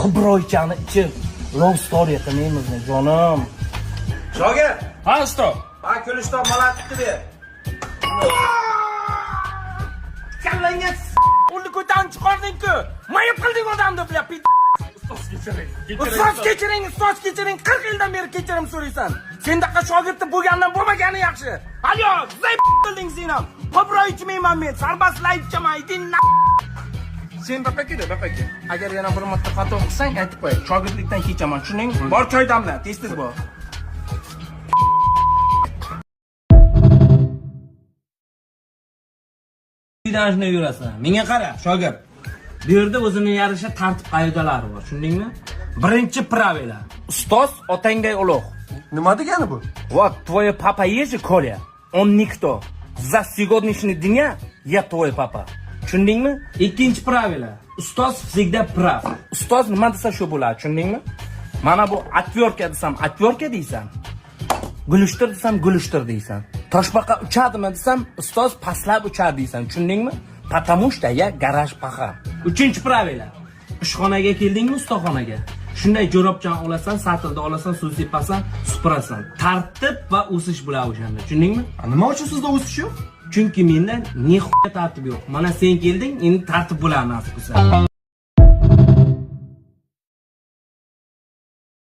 Qibroychani ichib love story qilmaymizmi, jonim? Shogird, Ha, ustoz. ha, kulishton malatni ber. Kallangga qo'lni ko'tarib chiqarding-ku. Mayib qilding odamni, бля, пи***. Ustoz, kechiring. Ustoz kechiring, ustoz kechiring. 40 yildan beri kechirim so'raysan. Sendaqa shogirdni bo'lgandan bo'lmagani yaxshi. Alyo, заеб qilding sen ham. Qobroy ichmayman men, sarbast ichaman, иди на. Sen baqa kel, baqa kel. Agar yana bir marta xato qilsang, aytib qo'y. Shogirdlikdan kechaman, tushundingmi? Bor, choy damla, tez-tez bor. Uydan shunday yurasan. Menga qara, shogird. Bu yerda o'zini yarasha tartib qoidalari bor, tushundingmi? Birinchi правило. Ustoz otangday ulug'. Nima degani bu? Вот твой папа есть же, Коля. Он никто. За сегодняшний дня я твой папа. Tushundingmi? Ikkinchi правило. Ustoz всегда прав. Ustoz nima desa shu bo'ladi, tushundingmi? Mana bu отвертка desam, отвертка deysan. Gulishtir desam, gulishtir deysan. Toshbaqa uchadimi desam, ustoz pastlab uchadi deysan, tushundingmi? Потому что я гараж paxa. Uchinchi правило. Ishxonaga keldingmi, ustaxonaga? Shunday jo'robchan olasan, satrda olasan, suv sepasan, supurasan. Tartib va o'sish bo'ladi o'shanda, tushundingmi? Nima uchun sizda o'sish yo'q? Chunki menda нихуя tartib yo'q. Mana sen kelding, endi tartib bo'ladi nasib qilsa.